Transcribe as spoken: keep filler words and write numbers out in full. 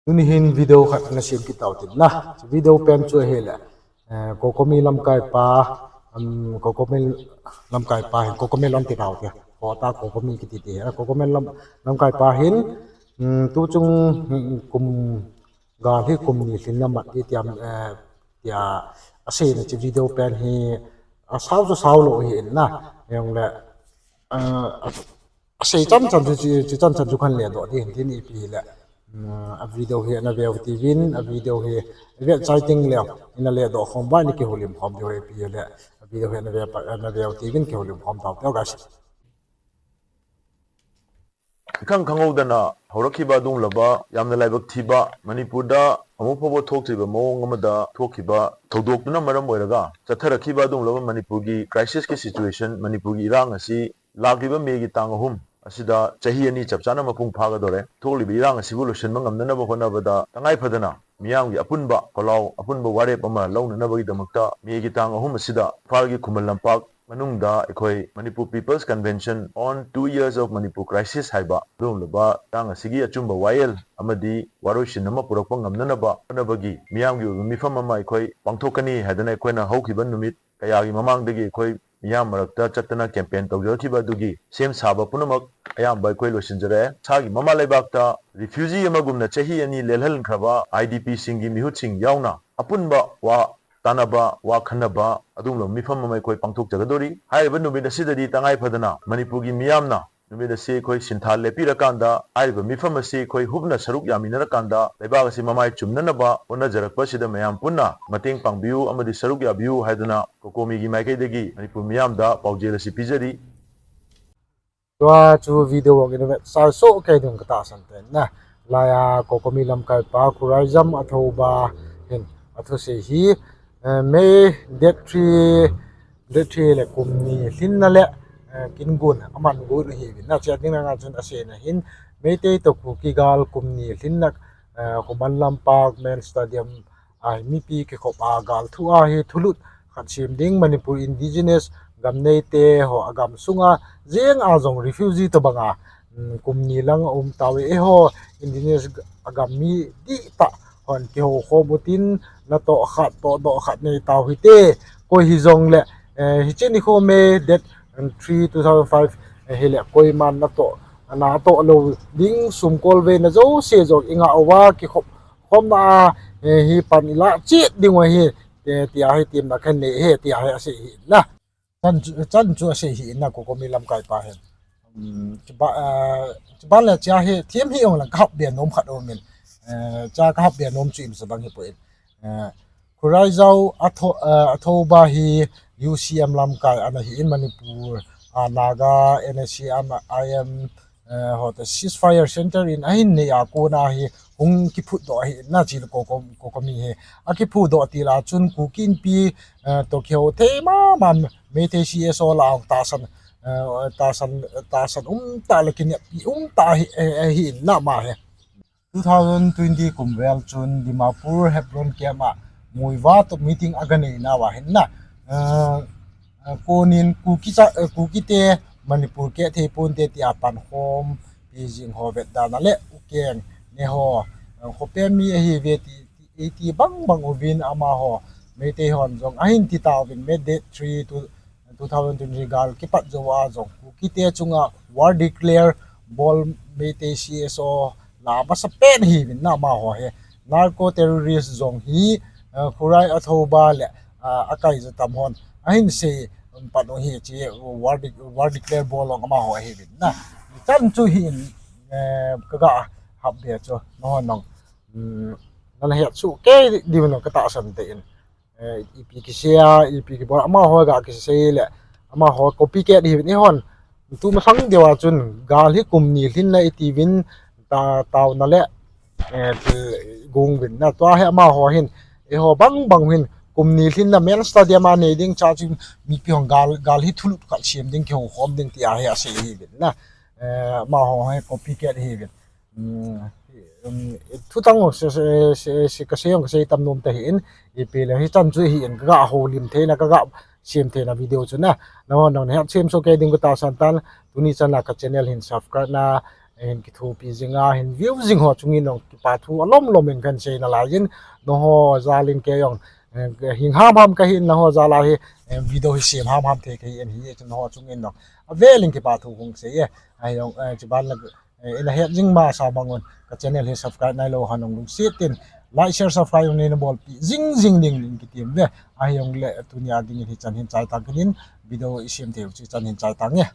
Tuni hin video khat ana sem kit tau tin na. Video pen chu ahile, eh, COCOMI lamkai pa, um, COCOMI lamkai pa hin, COCOMI lam ti nau te. Kota COCOMI kiti ti. Eh, COCOMI lam, lamkai pa hin, um, tu chung, um, kum gal hi kum ni lhinna mat ti tiam, eh, tia aseina chi video pen hi asau chu sau lou hi in na. Jong le, eh, asei chan chan chu chi, chi chan chan chu kan le doh ding tin ipi le. Um, a video hi ana veu tivin, a video hi ve chai ting le, ina le doh khom ba ni kihoulim khom diu ipi le. A video hi ana ve pa, ana veu tivin kihoulim khom tau teu guys. Ikhang khanghoudana ꯍꯧꯔꯛꯈꯤꯕ ꯑꯗꯨꯒꯨꯝꯂꯕ ꯌꯥꯝꯅ ꯂꯥꯏꯕꯛ ꯊꯤꯕ, ꯃꯅꯤꯄꯨꯔꯗ ꯑꯃꯨꯛ ꯐꯥꯎꯕ ꯊꯣꯛꯇ꯭ꯔꯤꯕ ꯃꯑꯣꯡ ꯑꯃꯗ ꯊꯣꯛꯈꯤꯕ ꯊꯧꯗꯣꯛꯇꯨꯅ ꯃꯔꯝ ꯑꯣꯏꯔꯒ ꯆꯠꯊꯔꯛꯈꯤꯕ ꯑꯗꯨꯒꯨꯝꯂꯕ ꯃꯅꯤꯄꯨꯔꯒꯤ crisisꯀꯤ situation, ꯃꯅꯤꯄꯨꯔꯒꯤ ꯏꯔꯥꯡ ꯑꯁꯤ ꯂꯥꯛꯂꯤꯕ ꯃꯦꯒꯤ ꯇꯥꯡ ꯑꯍꯨꯝ ꯑꯁꯤꯗ ꯆꯍꯤ ꯑꯅꯤ ꯆꯞ ꯆꯥꯅ ꯃꯄꯨꯡ ꯐꯥꯒꯗꯧꯔꯦ꯫ ꯊꯣꯛꯂꯤꯕ ꯏꯔꯥꯡ ꯑꯁꯤꯕꯨ ꯂꯣꯏꯁꯤꯟꯕ ꯉꯝꯅꯅꯕ ꯍꯣꯠꯅꯕꯗ ꯇꯉꯥꯏ ꯐꯗꯅ ꯃꯤꯌꯥꯝꯒꯤ ꯑꯄꯨꯟꯕ ꯈꯣꯜꯂꯥꯎ, ꯑꯄꯨꯟꯕ ꯋꯥꯔꯦꯞ ꯑꯃ ꯂꯧꯅꯅꯕꯒꯤꯗꯃꯛꯇ ꯃꯦꯒꯤ ꯇꯥꯡ ꯑꯍꯨꯝ ꯑꯁꯤꯗ ꯏꯝꯐꯥꯜꯒꯤ ꯈꯨꯃꯟ ꯂꯝꯄꯥꯛ ꯃꯅꯨꯡꯗ ꯑꯩꯈꯣꯏ Manipur People's Convention on Two Years of Manipur Crisis ꯍꯥꯏꯕ ꯑꯗꯨꯒꯨꯝꯂꯕ ꯏꯔꯥꯡ ꯑꯁꯤꯒꯤ ꯑꯆꯨꯝꯕ ꯋꯥꯌꯦꯜ ꯑꯃꯗꯤ ꯋꯥꯔꯣꯏꯁꯤꯟ ꯑꯃ ꯄꯨꯔꯛꯄ ꯉꯝꯅꯅꯕ ꯍꯣꯠꯅꯕꯒꯤ ꯃꯤꯌꯥꯝꯒꯤ ꯑꯣꯏꯕ ꯃꯤꯐꯝ ꯑꯃ ꯑꯩꯈꯣꯏ ꯄꯥꯡꯊꯣꯛꯀꯅꯤ ꯍꯥꯏꯗꯅ ꯑꯩꯈꯣꯏꯅ ꯍꯧꯈꯤꯕ ꯅꯨꯃꯤꯠ ꯀꯌꯥꯒꯤ ꯃꯃꯥꯡꯗꯒꯤ ꯑꯩꯈꯣꯏ ꯃꯤꯌꯥꯝ ꯃꯔꯛꯇ ꯆꯠꯇꯅ campaign ꯇꯧꯖꯔꯛꯈꯤꯕ ꯑꯗꯨꯒꯤ ꯁꯦꯝ ꯁꯥꯕ ꯄꯨꯝꯅꯃꯛ ꯑꯌꯥꯝꯕ ꯑꯩꯈꯣꯏ ꯂꯣꯏꯁꯤꯟꯖꯔꯛꯑꯦ꯫ ꯏꯁꯥꯒꯤ ꯃꯃꯥ ꯂꯩꯕꯥꯛꯇ refugee ꯑꯃꯒꯨꯝꯅ ꯆꯍꯤ ꯑꯅꯤ ꯂꯦꯜꯍꯟꯈ꯭ꯔꯕ IDPꯁꯤꯡꯒꯤ ꯃꯤꯍꯨꯠꯁꯤꯡ ꯌꯥꯎꯅ ꯑꯄꯨꯟꯕ ꯋꯥ ꯇꯥꯅꯕ, ꯋꯥ ꯈꯟꯅꯕ ꯑꯗꯨꯒꯨꯝꯂꯕ ꯃꯤꯐꯝ ꯑꯃ ꯑꯩꯈꯣꯏ ꯄꯥꯡꯊꯣꯛꯆꯒꯗꯧꯔꯤ꯫ ꯍꯥꯏꯔꯤꯕ ꯅꯨꯃꯤꯠ ꯑꯁꯤꯗꯗꯤ ꯇꯉꯥꯏ ꯐꯗꯅ ꯃꯅꯤꯄꯨꯔꯒꯤ ꯃꯤꯌꯥꯝꯅ ꯅꯨꯃꯤꯠ ꯑꯁꯤ ꯑꯩꯈꯣꯏ ꯁꯤꯟꯊꯥ ꯂꯦꯞꯄꯤꯔꯀꯥꯟꯗ, ꯍꯥꯏꯔꯤꯕ ꯃꯤꯐꯝ ꯑꯁꯤ ꯑꯩꯈꯣꯏ ꯍꯨꯞꯅ ꯁꯔꯨꯛ ꯌꯥꯃꯤꯟꯅꯔꯀꯥꯟꯗ, ꯂꯩꯕꯥꯛ ꯑꯁꯤ ꯃꯃꯥꯏ ꯆꯨꯝꯅꯅꯕ ꯍꯣꯠꯅꯖꯔꯛꯄ ꯑꯁꯤꯗ ꯃꯌꯥꯝ ꯄꯨꯟꯅ ꯃꯇꯦꯡ ꯄꯥꯡꯕꯤꯌꯨ ꯑꯃꯗꯤ ꯁꯔꯨꯛ ꯌꯥꯕꯤꯌꯨ ꯍꯥꯏꯗꯨꯅ COCOMIꯒꯤ ꯃꯥꯏꯀꯩꯗꯒꯤ ꯃꯅꯤꯄꯨꯔ ꯃꯤꯌꯥꯝꯗ ꯄꯥꯎꯖꯦꯜ ꯑꯁꯤ ꯄꯤꯖꯔꯤ꯫ Tua chu video vlog in ve chai so kei ding kata san te na. Laiya COCOMI lamkai pa Khuraijam Athouba hin athusei hi, eh, May date three, date three le kum ni lhinna le, eh, kin gun, aman gun hi vin na chia ding na nga chun aseina hin Meitei to Kuki gal kum ni lhinna, eh, Khuman Lampak Main Stadium a mipi kikhop a gal thu a hi thulut khat sem ding Manipur Indigenous gam neite ho agam sunga jeng a jong refugee to banga, um, kum ni lang a um tau e ho Indigenous agam mi dihtah hon kihou khom utin natoh khat todoh khat nei tau hite. Koi hi jong le, eh, hiche nikho May date three, two thousand five, eh, hile koiman natoh, natoh lou ding sum kol veina jouse jong inga uva kikhop khomna a, eh, hi pan ilah chet ding u ahi, eh, tia hi temna kanei e, tia hi asei hi na. Chan chu, chan chu asei hi na COCOMI lamkai pa hin. Um, chuban, eh, chuban le chia hi them hi ong lang kahap be nom khat um in. Eh, cha kahap be nom chu imsa bang hi poi. Eh, Khuraijam Atho-, eh, Athouba hi UCM lamkai ana hi in Manipur, ah, Naga, NSCN, IM, eh, ho te ceasefire center in ahin nei a kona hi hung kiphut doh ahi na chi le COCOM-, COCOMI hi. Akiphut doh til a chun Kuki Inpi, eh, to kihou thei mama Meitei CSO la ong tahsan, eh, tahsan, tahsan um tah le kineppi um tah hi, eh, eh, hi in na ma hi. Two thousand twenty kum vel chun Dimapur Hebron camp a Muivah to meeting aga nei nauva hin na. Eh, eh, konin Kuki cha, eh, Kuki te Manipur keh thei ponte tia pan khom pi jing ho vetdana le ukeng ne ho, eh, khopi mi ahi ve ti, ti, ti bang bang uvin amaho Meitei hon jong ahin ti tauvin May date three to two thousand twenty gal kipat jou a jong Kuki te chunga war declare bol Meitei CSO la masa pen hi vin na amaho hi narco terrorist jong hi, eh, Khurai Athouba le, ah, akai ja tam hon ahin sei, um, pan u hi chi war de-, war declare bol ong amaho hi vin na. Chan chu hi in, eh, kaga hap be chu no nong. Um, nana het chu kei di vin ka tahsan te in. Eh, ipi kisei a, ipi kibol, amaho ga kisei le, amaho copycat hi vin eihon. Tu masang deuva chun, gal hi kum ni lhinna iti vin ta, tauna le, eh, til gung vin na. Tua hi amaho hin, eiho bang bang hin, kum ni lhinna Main Stadium a nei ding cha chu mipi hon gal, gal hi thulut khat sem ding kihou khom ding tia hi asei hi vin na. Eh, amaho hi copycat hi vin. Um, um, thu tang se, se, se, se, kasei ong kasei tam nom ta hi in, ipi le hi chan chu hi in kaga houlim theina, kaga sem theina video chu na. Nangho nang nahet sem so kei ding ka tahsan tan, tuni chan a ka channel hin subscribe na, Hin kithopi jing a, hin view jing ho chungin jong kipa thu alom lom in kahin sei nalai jin, nangho jal in kei jong, eh, hing ham ham kahin nangho jal a hi, eh, video hi sem ham ham thei kahi in hi, chun nangho chungin jong avel in kipa thu hung sei e. Ahi jong, eh, chuban la, eh, ina het jing masa bang un, ka channel hi subscribe nailou ho jong lungset in, like, share, subscribe jong neina bolpi jing jing ding in kitem ve. Ahi jongle, tunia dingin hichan hin chai tang kit in, video isem thei u chu hichan hin chai tang e.